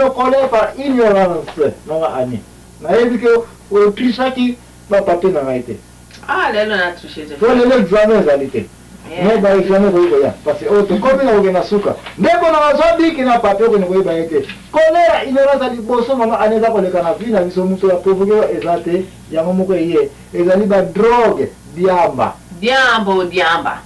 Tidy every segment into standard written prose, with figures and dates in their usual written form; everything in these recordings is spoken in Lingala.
Bino colère par ignorance nanga Annie. Nayebi ke o trichaki ba papier na ngai te. Ah lelo na triche te. Po lelo examen ezali te. Mais ba examen ekoki koya parce que oyo tokomi na kokende na suka. Ndeko na nga zwa biki na papier okende koyeba ye te. Colère ya ignorance ya liboso mama Annie eza koleka na vie na biso mutu a provoque yo eza te yango moko eye ezali ba drogue diamba. Diamba oh diamba.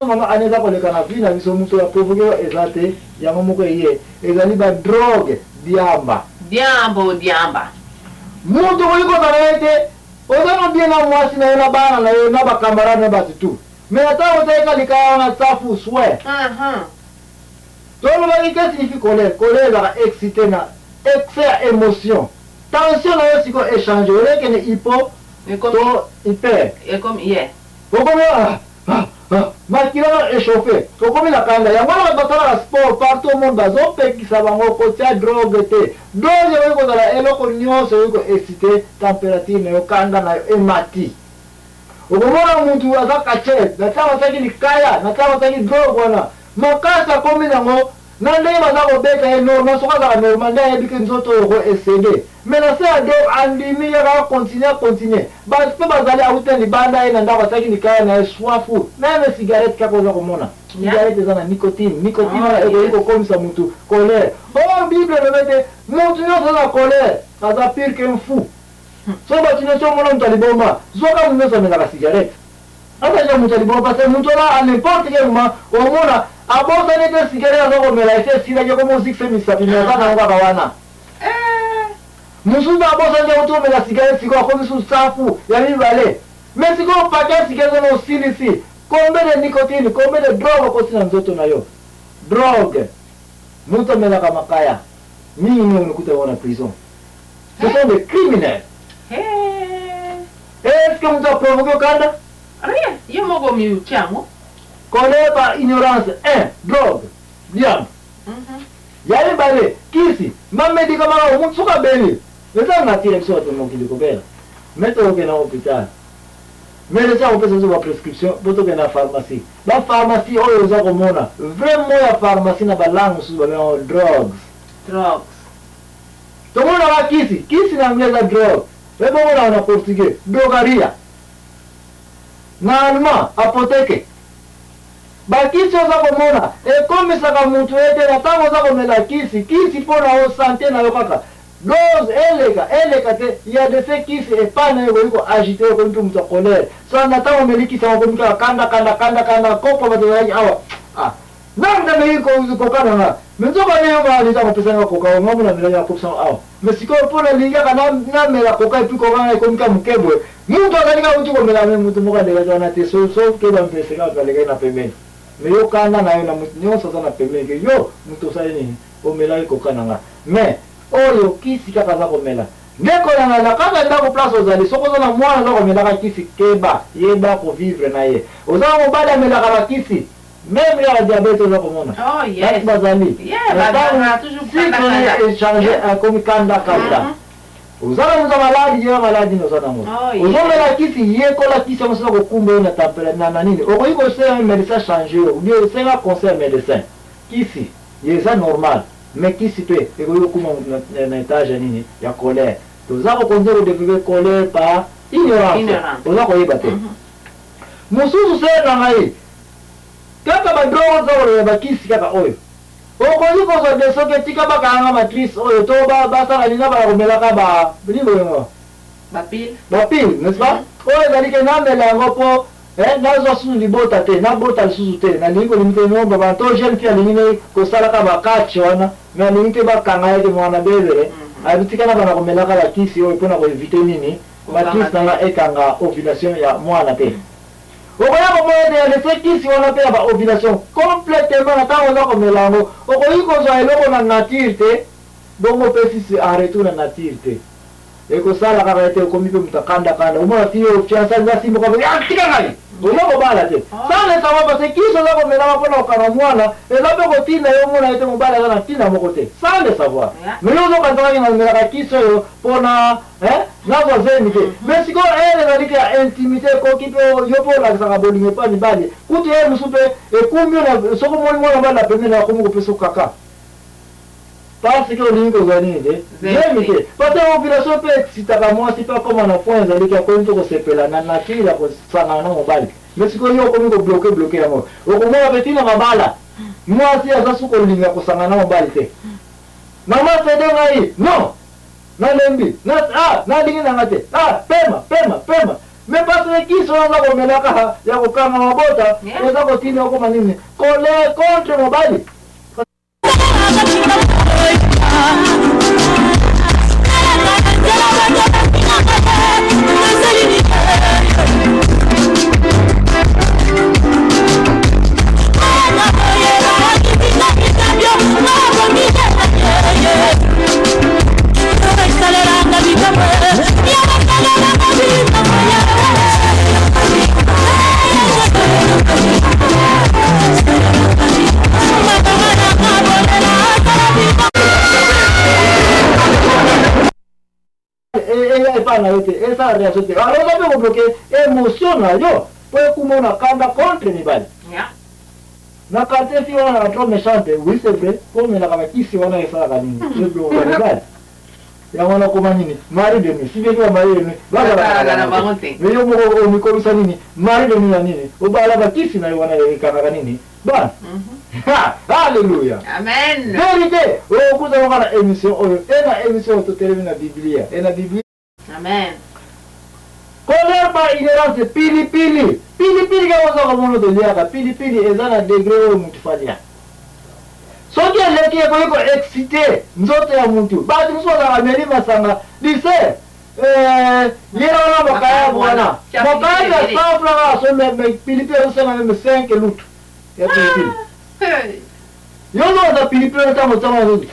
Mama Anne eza koleka na vie na biso mutu ya provoque eza te yango moko eye ezali ba drogue diamba. Diamba oh diamba. Mutu okoki kozala ye te oza no bien na mwasi na yo na bana na yo na ba camarade na batu tout mais ata otali ka likaya wana safu soin. Tolobaki que signifie colère? Colère ezalaka excite na excès ya emotion. Tension na yo sikoyo e changer, au lieu ekende hypo to hyper. Okomi ah ah ah makila na echauffe, okomi na kanda. Yango wana bato basalaka sport partout au monde bazopekisa bango kotia drogue te. Drogue ekoki kozala eloko nyonso ekoki ko exciter temperature na yo, kanda na yo emati. Okomona mutu aza catcheur na tango atiaki likaya, na tango atiaki drogue wana makasi akomi nango na ndenge baza kobeta ye normal soki azalaka normal nde ayebi ke nzoto oyo ko ecede mais na se ya drogue andimi ye kaka continuer a continuer batu pe bazali awuti na libanda aye na ndako atiaki likaya na ye soifu meme cigarette kaka oza komona cigarette eza na nicotine nicotine wana ekoki kokomisa mutu colère or bible elobi ete mutu nionso aza na colère aza pire qu'un fou. Soki batu nionso omona mutu ya liboma zwa kaka mutu nionso amelaka cigarette aza dejà mutu ya liboma parce que mutu wana à n'importe quel moment omona abosani ete cigarette aza komela esi esilaki ekomi ozikisa misapi mais aza nango kaka wana mosusu mpe abosani te auti komela cigarette sikoyo akomi susu safu ya mibale mais sikoyo paquet ya cigarette wana osilisi combien de nicotine combien de drogue okoti na nzoto na yo drogue mutu amelaka makaya mingi mingi onokuta yango na prison. Ce sont des criminels. Est-ce que moto a provoqué okanda? Rien. Yo moko omitia yango. Colère par ignorance. Un, drogue. Diamba. Ya mibale, kisi. Ma médicament oyo moto soki abeli. Eza nature biso bato mokili kobela. Mais tokokende na hôpital. Médecin akopesa biso ba prescription po tokende na pharmacie. Ba pharmacie oyo oza komona, vrai mot ya pharmacie na ba langue mosusu babengaka drugs. Drugs. Tomonaka kisi, kisi na anglais eza drogue, pe bomonaka na portugais drogaria, na allemand apotheke. Ba kisi oza komona ekomisaka mutu ete na tango oza komela kisi, kisi po na yo sante na yo kaka dose eleka eleka te, ya de ce kisi epai na yo ekoki ko agiter yo okomi pe mutu ya colère, so na tango omeli kisi yango okomi kaka kanda kanda kanda kanda kopo batu bazalaki awa ah. Nani nde ameki koka na nga? Mais nzoka nde yo maa dejà kopesa nga koka oyo nga moko namelaki nakopesa ngo awa. Mais sikoyo po nalingi kaka namela koka et puis koka nga ekomi kaka moke boye. Mutu azali kaka awuti komela mais mutu moko alekaki wana te sauf que ba mpese kaka balekaki na pembeni. Mais yo kanda na yo na mutu nionso aza na pembeni que yo mutu osali nini? Omelaki koka na nga. Mais oyo kisi kaka aza komela. Ndeko na nga na kati ya ndaku place ozali soki oza na mwana aza komelaka kisi keba yeba ko vivre na ye. Oza na mobali amelaka ba kisi Meme ya diabète oza komona. Oh yes. Batu bazali. Yeah, bazalaka toujours kanda kanda. Echange akomi kanda kanda. Oza na moto maladi ye maladi na oza nango. Ozomela kisi yekola kisi yango soki kokumba yo na temperature na na nini. Okoki kosenga médecin changer yo ou bien osenga conseil ya médecin. Kisi ye eza normal mais kisi pe ekoki kokuma moto na étage ya nini ya colère. Toza kokonza ko développer colère par ignorance. Oza koyeba te. Mosusu sœur na ngai kaka. Badrogue oza koloba, bakisi kaka oyo okoki kozwa de, soki etika bakanga matrice oyo to basala nini, bala komelaka ba nini boyengo. Bapile. Bapile, n'est-ce pas? Oyo ezali ke namela yango mpo nazwa susu libota te, nabota lisusu te, nalingi kolingi te no baba to jeune fille alingi ne kosalaka bakatche wana, mais alingi te bakanga ye te mwana bebele. Abitika na bana komelaka bakisi oyo mpona koéviter nini? Matrice nanga ekanga ovulation ya mwana te. Okoya komona ete ya lese kisi wana mpe ya baovulation complètement, na ntango oza komela yango, okoki kozwa eloko na nature te, bongo opesi en retour na nature te. Ekosala kaka ete okomi mpe moto akandakanda. Omona ti yo fiançailles eza simboka, tika ngai, oza kobala te sans le savoir, parce que kisi oza komelaka mpona kokanga mwana eza mpe kotinda yo omona ete mobali aza na ntina moko te, sans le savoir. Mais yo ozokanisakaki namelaka kisi oyo mpona nazwa zemi te. Mais sikoyo ere ezali ke ya intimité ekoki mpe yo mpe olakisaka bolingo epa mibali, kutu ye mosusu mpe ekumbi yo. Soki omoni mwana mobali na pembeni, akomi kopesa kaka parce que olingi kozwa nini te? Zemi te, parce que ovulation mpe excitaka mwasi mpe akóma na point ezaliki akomi mpe kosepela na nature ya kosangana na mobali. Mais sikoyo yo okomi kobloquer bloquer yango. Okomona mpe ntina mabala, mwasi aza su kolinga kosangana na mobali te. Mama sede ngai non, nalembi, nalingi nanga te, pema pema pema. Mais parce que kisi wana aza komelaka ya kokanga mabota eza kotinda okoma nini? Colère contre mobali. Eya epai na yo te, esala réaction te. Alors oza mpe kobloquer émotion na yo mpo ekuma na kanda contre mibali na quartier. Fille wana na trop méchante, oui, c'est vrai, mpo omelaka bakisi wana esalaka nini? Eblokaka mibali. Yango wana okoma nini? Mari de nuit. Si bien ba mari de nuit bazalaka na bango te. Mais yo moko omikomisa nini? Mari de nuit ya nini? Obala bakisi na yo wana ekangaka nini? Bana. Alléluia. Amen. Vérité okuzalaka na émission oyo e na émission oyo totelemi na Biblia e na Biblia. Amen. Colère par ignorance. Pilipili, pilipili kaka oza komona toliaka pilipili, eza na degré oyo mutu falia. Soki eleki, ekoki koexciter nzoto ya mutu. Bato mosusu bazalaka meli masanga lise ye wana makayabu wana, makayabu ya 100 franc kaka so, mais pilipili ezosenga même 5 lutu ya pilipili. Yo oza pilipili wana, ntango ntango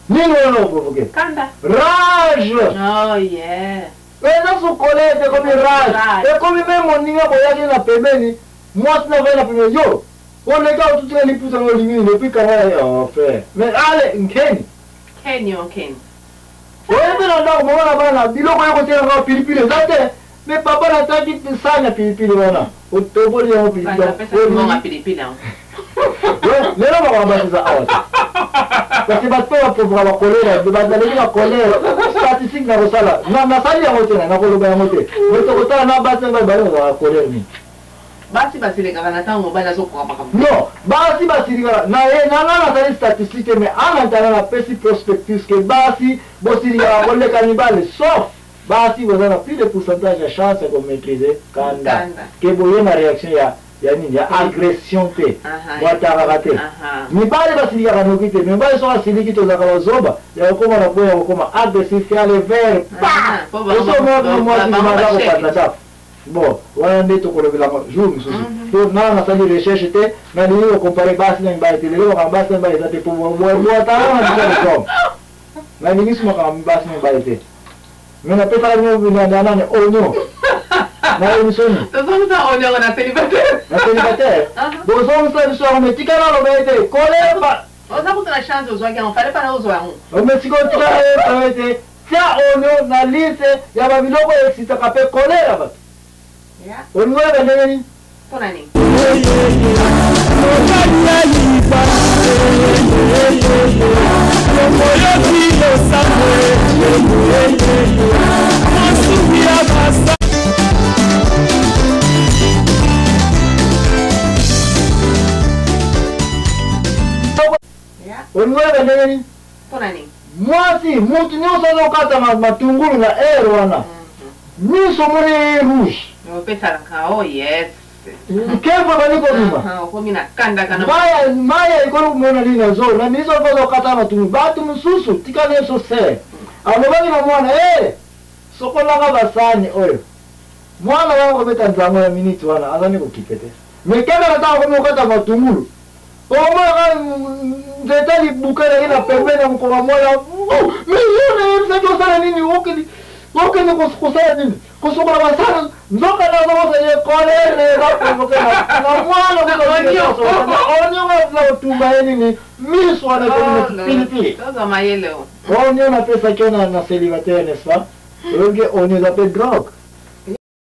nini wana oprovoquer? Kanda. Rage. Oh yeah. Eza su colère te, ekomi rage. Ekomi me moninga boyaki na pembeni, mwasi na vai na pembeni, yo oleka otutika liputa na olingi nini? Et puis kanga ya, oh frère, mais ale nkeni. Keni o keni. Oyebi na ndako, mama na bana, biloko yo kotielanga pilipili eza te, mais papa nataki sani ya pilipili wana, otoboli yango pilipili. Mbongo pilipili yango. Lelo makambo basi eza awa te, parce que bato mpe baprovoka bacolère, baleki bacolère. Statistique na kosala, nasali yango te, nakoloba yango te, mais tokotala na basi na mibali bazalaka colère nini. Basi basilikaka na ntango mobali azokoka makambo. Non, basi basilikaka na ye nanga nasali statistique te, mais en attendant napesi prospectus ke basi bosilikaka koleka mibali, sauf basi boza na plus de pourcentage ya chance ya komaîtriser kanda ke boye na réaction ya nini, ya agression te, boatakaka te. Mibali basilikaka noki te. Mibali soki asiliki, tozalaka bazoba ya kokóma na po ya kokóma agressif ke ale vers osomona mwasi aza kopanza chafu. Bon, wana nde tokolobelaka jour mosusu. Po nana nasali recherche te, nalingi kocomparer basi na mibali te. Lelo makambo basi na mibali eza te, po bwatala na biso les nalingi su makambo basi na mibali te. Mais napesaka bino nani oignon na émission nini? Tozongisa oignon na célibataire. Na célibataire bozongisa biso yango, mais tika naloba ete koleba. Oza kuta na chance, ozwaki yango, fallait pas na ozwa yango. Mais sikoyo tika nayeba ete tia oignon na liste ya babiloko excitaka mpe colère ya bato. Olingi oyeba ndenge nini? Mpona nini? Mobali ayiba oyoki losambo, mosuki ya basa. Olingi oyeba ndenge nini? Mpona nini? Mwasi, mutu nyonso azokata matungulu na heure wana, miso omoni rouge. Opesalaka, oh yes. Nkembo ebandi kobima. Okomi na kanda kana. Maya maya ekoli komona nini na zolo na miso mpo ozokata matungulu. Bato mosusu tika na biso ser alobaki na mwana e sokolaka basani oyo. Mwana wana kobeta nzango na minute wana azali kokipe te. Mais kaka na ntango akomi kokata matungulu, okomonaka nzete ya libuka ezali na pembeni ya mokolo mwana, oh, mais yo nayebisaki osala nini? Okende okende kosala nini? Kosokola basani. Nzoka nazokosa ye kolere eza provoke na mwana onio na kotumba ye nini miso wana ekomi neti pilipili. Tozwa mayele o. Onio napesaki yo na célibataire, n'est-ce pas? Oyoki onio eza mpe drogue.